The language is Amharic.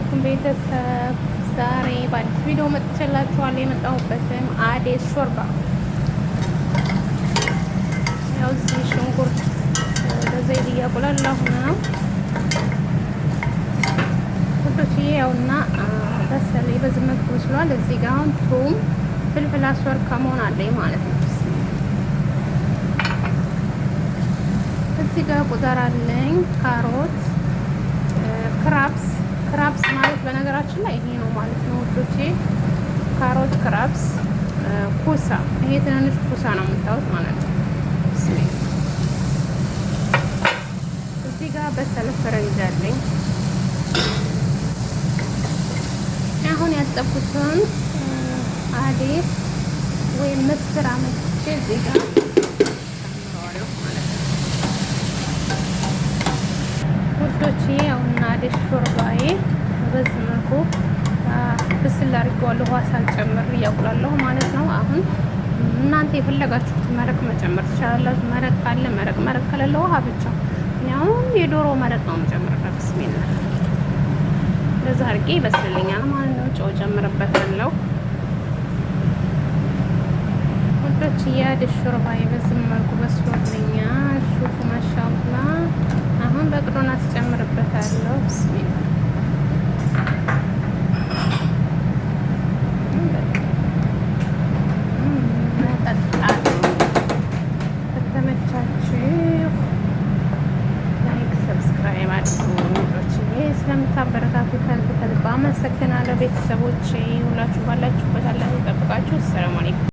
አለይኩም ቤተሰብ፣ ዛሬ በአዲስ ቪዲዮ መጥቼላችኋለሁ። የመጣሁበትም عدس ሾርባ፣ ያው እዚህ ሽንኩርት በዘይት እያቁላላሁ ነው ውዶችዬ። ያውና በሰል በዚህ መልኩ በስሏል። እዚህ ጋር አሁን ثوم፣ فلفل أسود፣ ከመሆን አለኝ ማለት ነው። እዚህ ጋር خضار አለኝ፣ ካሮት፣ ክራብስ። ክራብስ ማለት በነገራችን ላይ ይሄ ነው ማለት ነው ውዶቼ። ካሮት፣ ክራብስ፣ كوسا፣ ይሄ ትንንሽ كوسا ነው የምታዩት ማለት ነው። እዚህ ጋር بصل ፈረንጅ አለኝ። አሁን ያጠብኩትን عدس ወይም ምስር አመጥቼ እዚህ ጋር ጨምረዋለሁ ማለት ነው ውዶቼ። አሁን عدس ሾርባዬ በዚህ መልኩ ብስል አድርጌዋለሁ። ውሃ ሳልጨምር እያቁላለሁ ማለት ነው። አሁን እናንተ የፈለጋችሁት መረቅ መጨመር ትችላላችሁ። መረቅ ካለ መረቅ፣ መረቅ ከሌለ ውሃ ብቻ። እኔ አሁን የዶሮ መረቅ ነው የምጨምርበት። بسم الله፣ እንደዛ አድርጌ ይበስልልኛል ማለት ነው። ጨው ጨምርበታለሁ ውዶች። የ عدس ሾርባዬ በዚህ መልኩ በስሎልኛል። شوفوا ما شاء الله። አሁን بقدونس ጨምርበታለሁ። بسم الله፣ መጠጣት። ከተመቻችሁ like፣ subscribe አድርጉ ውዶች። ስለምታበረታቱ ከልብ ከልብ አመሰግናለሁ ቤተሰቦቼ።